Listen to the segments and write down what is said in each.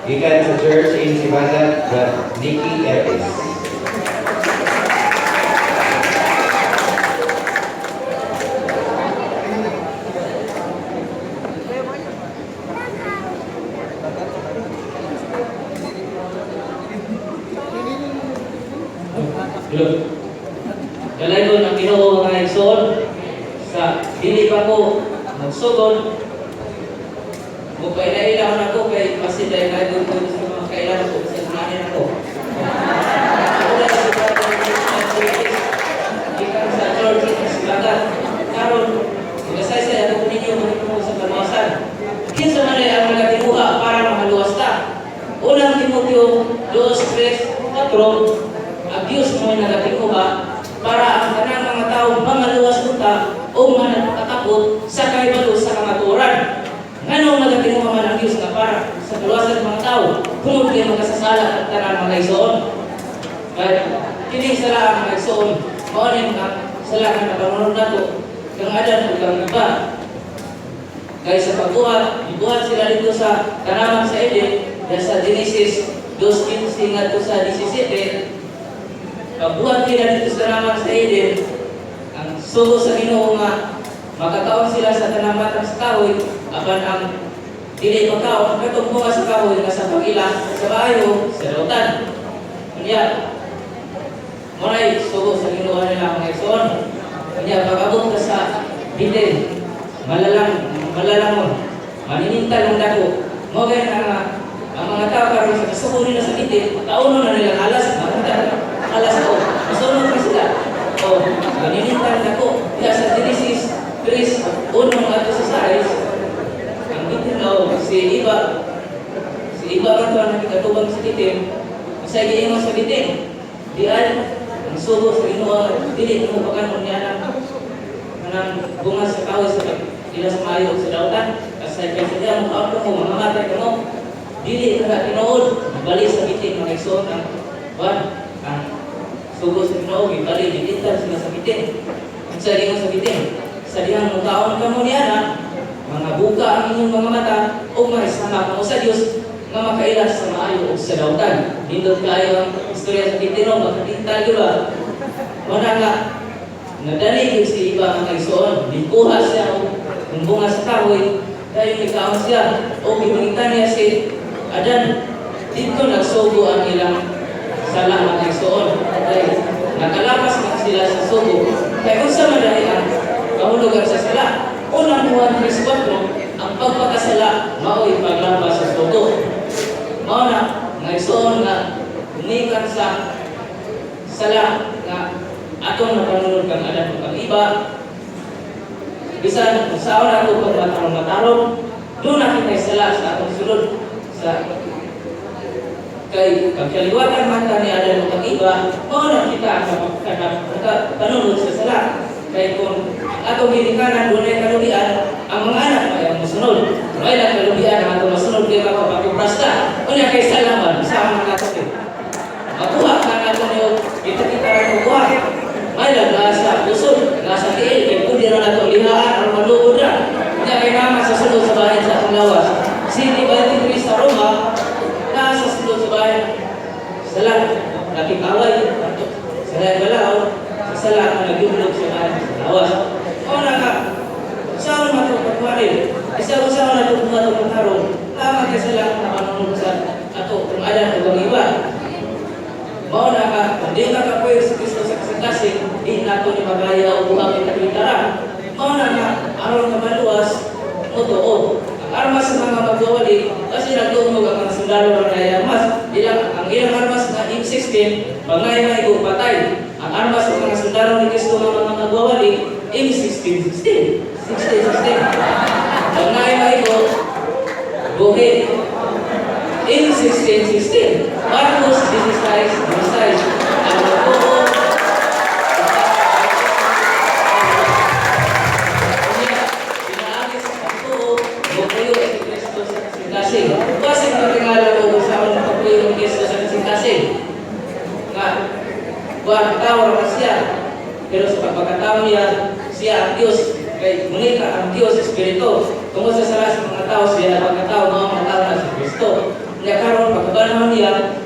Gikan sa Church in Sibagat, Brad Nikki Epis. Hello. Dalaygon ang Ginoo, mga igsoon. Sa dili pa ko magsugod, mo kaila-ila ko kay kasi dahil ko sa mga kailan ko sa unahin ako. Ako na si Brother Francis, gikan sa Church in Sibagat. Karon, magasaysay ako ninyo mahitungod sa kaluwasan. Kinsa man ay ang nagatinguha para makaluwas ta? Unang Timoteo 2, 3, 4, ang Diyos mo ay nagatinguha para ang tanang mga tao mangaluwas unta o manakatakot sa kahibalo sa kamatuoran. Nganong nagatinguha man ang Diyos nga para sa kaluwasan ng mga tao, tungod kay makasasala ang tanan, mga igsoon? Kaya kining sala ang mga igsoon, mao ni nga sala nga napanunod nato kang Adan ug kang Eva. Kay sa pagbuhat, gibuhat sila dito sa tanaman sa Eden, dahil sa Genesis 2:15 ngadto sa 17, pagbuhat nila dito sa tanaman sa Eden, ang sugo sa Ginoo nga makakaon sila sa tanang matang sa kahoy, apan ang dili makaon katong bunga sa kahoy nga sa pag-ila sa maayo sa dautan. Unya, mao nay sugo sa Ginoo nila, mga igsoon. Unya, pag-abot ka sa bitin, malalang malalangon, maninintal ang dako. Mao gani ang mga tao karon sa kasuko nila sa bitin, kauno na nila alas, makita alas o, masunod na sila. O, maninintal dako. Kaya sa Genesis 3, 1 ngadto sa 6, ang bitin o, si Eva man to ang nakikatubang sa bitin, sa giingon sa bitin, di ay, ang sugo sa Ginoo, dili mo pakanon niya ng kanang bunga sa kahoy sa ila sa maayo sa dautan, kasi kay sa diya mo kaon ka mo, mamamatay ka mo. Dili ka na tinuod, bali sa bitin, mga igsoon, ang kuan, ang sugo sa Ginoo, gibali, gitintal sila sa bitin. Ang sa giingon sa bitin, sa dihang mukaon ka mo niya na, mga buka ang inyong mga mata, o mahisama kamo sa Dios nga makaila sa maayo o sa dautan. Nindot kaayo ang istorya sa bitin, no? Makatintal yun ba? Wala nga, nadali yun si Eva, mga igsoon, gikuha siya og ang bunga sa kahoy, dahil nikaon siya, o gipangita niya si Adan. Dito nagsugo ang ilang sala, mga igsoon. Dahil nakalapas man sila sa sugo. Kaya unsa man dahil ang kahulugan sa sala? Unang Juan 3:4, ang pagpakasala mao'y paglampas sa sugo. Mao na, mga igsoon, nga gumikan sa sala nga atong napanunod kang Adan ug kang Eva, bisan kung saan nato pagmatarong-matarong, doon na kita'y sala sa atong sulod sa kay pagkaliwatan man ta ni Adan ug kang Eva, mao na kita ang nakapanunod sa sala. Kay kung ang atong ginikanan dunay kalubian, ang mga anak may ang mosunod. May lang kalubian ang atong masunod kay makapagprasta. Unya kay sala man, sa mga nato kay makuha ka nato niyo, kita-kita ra mo kuha. May lang nasa pusod, nasa tiil, kay pwede ra nato lihaan aron maluod ra. Unya kay naman sa sulod sa bahin sa atong lawas. City 23 sa Roma, nasa sulod sa bahin sala, nakikaway, sa laing balaod, sa sala nga nagyumlog sa bahin sa lawas. O na nga, saan man ito pagkuhanin? Isa ko saan na ito pagkaroon, tama kay sala ang napanunod sa ato, kung Adan o ang Eva. Mao na ka, kung di ka kapuyo sa Kristo sa kasing-kasing, di nato ni magaya o buha kita kita. Mao na nga, aron ka maluwas, mo. Ang armas sa mga magwawali, kasi nagtunog ang mga sundalo ng ay armas. Ilang, ang ilang armas na M16, pag maigo, patay. Ang armas sa mga sundalo ni Kristo nga mga magwawali, M16, 16. 16, 16. Pag maigo, buhi. M16, 16. Marcos 16, 16. Ang magtuo, unya, pinaagi sa pagtuo, mupuyo si Kristo sa kasing-kasing. Basig matingala ko kung saan magpuyo ng Kristo sa kasing-kasing. Nga, buwan tao ra siya. Pero sa pagpagkatao niya, siya ang Diyos. Kay ngunita ang Diyos, Espiritu. Tungod sa sala sa mga tao, siya ang pagkatao, mga mga tao na si Kristo. Kaya karon pagkabanhaw niya,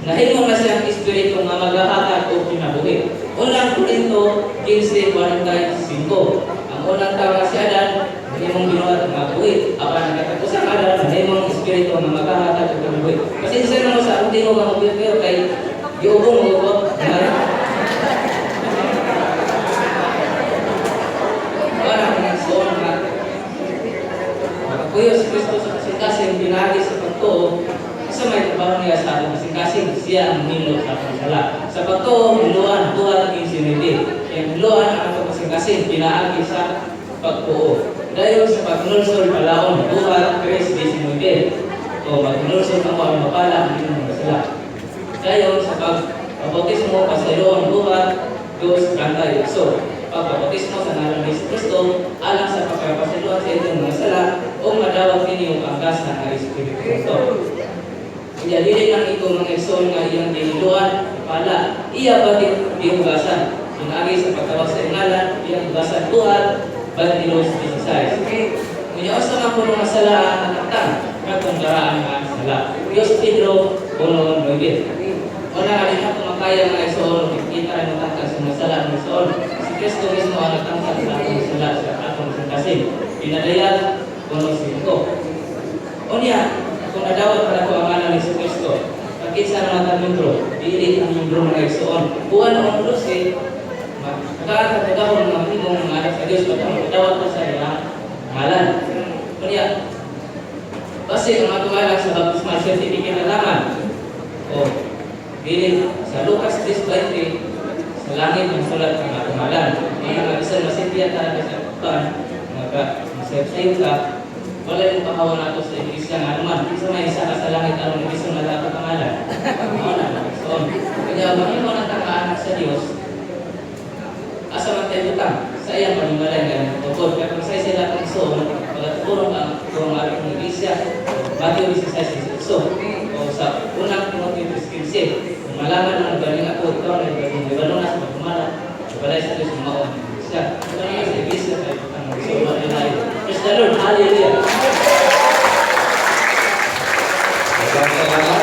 nahimo na siyang espiritu nga magahatag og kinabuhi. Unang Korinto 15:45. Ang unang tao nga si Adan, nahimong binuhat nga buhi. Apan ang katapusang Adan, nahimong espiritu nga magahatag og kinabuhi. Pasensya na mo sa akong tingog nga mobuhi kayo kay giubong mo ko. Wala akong igsoon nga makapuyo si Kristo sa kasing-kasing pinaagi sa pagtuo sa may trabaho niya sa atong kasing-kasing, siya ang hinlo sa atong sala. Sa pagtuo, hinluan, buhat ang sinindi. Ang hinluan ang atong kasing-kasing pinaagi sa pagtuo. Dayon sa pagnulsol palaon, buhat 3:19. O magnulsol ako ang mapala ang inyong mga sala. Dayon sa pagbautismo pasayloon, buhat 2:38. Pagbautismo sa ngalan ni Kristo alang sa pagkapasayloan sa inyong mga sala o madawat ninyo ang gasa ng Espiritu Santo. Kaya dili lang ito mga igsoon nga iyang giniluan, pala, iya pa gihugasan. Pinaagi sa pagtawag sa ngalan, iyang hugasan, buhat 22:16. Ngunya usa man kuno nga sala ang natangtang, katong daraan nga sala. Diyos Pedro 1:9. Una nga din ako makaya mga igsoon, kita rin natangtang sa mga sala mga igsoon. Si Kristo mismo ang natangtang sa atong sala sa atong kasing. Pinadayag 1:5. Unya, kung nadawat para ko ang ngalan ni Kristo, pagkinsa na mga miyembro, dili ang miyembro mga igsoon. Buwan ang 12, magkakatagahon mga himong mga anak sa Diyos, pag nadawat ko sa iyang ngalan. Unya, base ang atong ngalan sa baptismal certificate na laman, o dili sa Lucas 3:20, sa langit ang sulat ang atong ngalan. Kaya nga bisan masintiya ta sa kuan, maka masayop ka, wala yung pahawa nato sa iglesia nga naman. Kinsa may isa ka sa langit aron iglesia nga ato pangalan. Mao na. So, kanya mahimo na ta nga anak sa Dios. Asa man tayo butang sa iyang panimalay nga tukod. Kaya kung sa sila kang igsoon, pagatukurong ang kung ating iglesia, Matthew 16:18, o sa unang Timoteo 3:15, kung malaman ang galing ako, ikaw na galing may na sa pagkumala, balay sa Diyos mao ang iglesia. Ito na sa iglesia kay butang igsoon wala layo. Praise the Lord. Hallelujah. Salamat.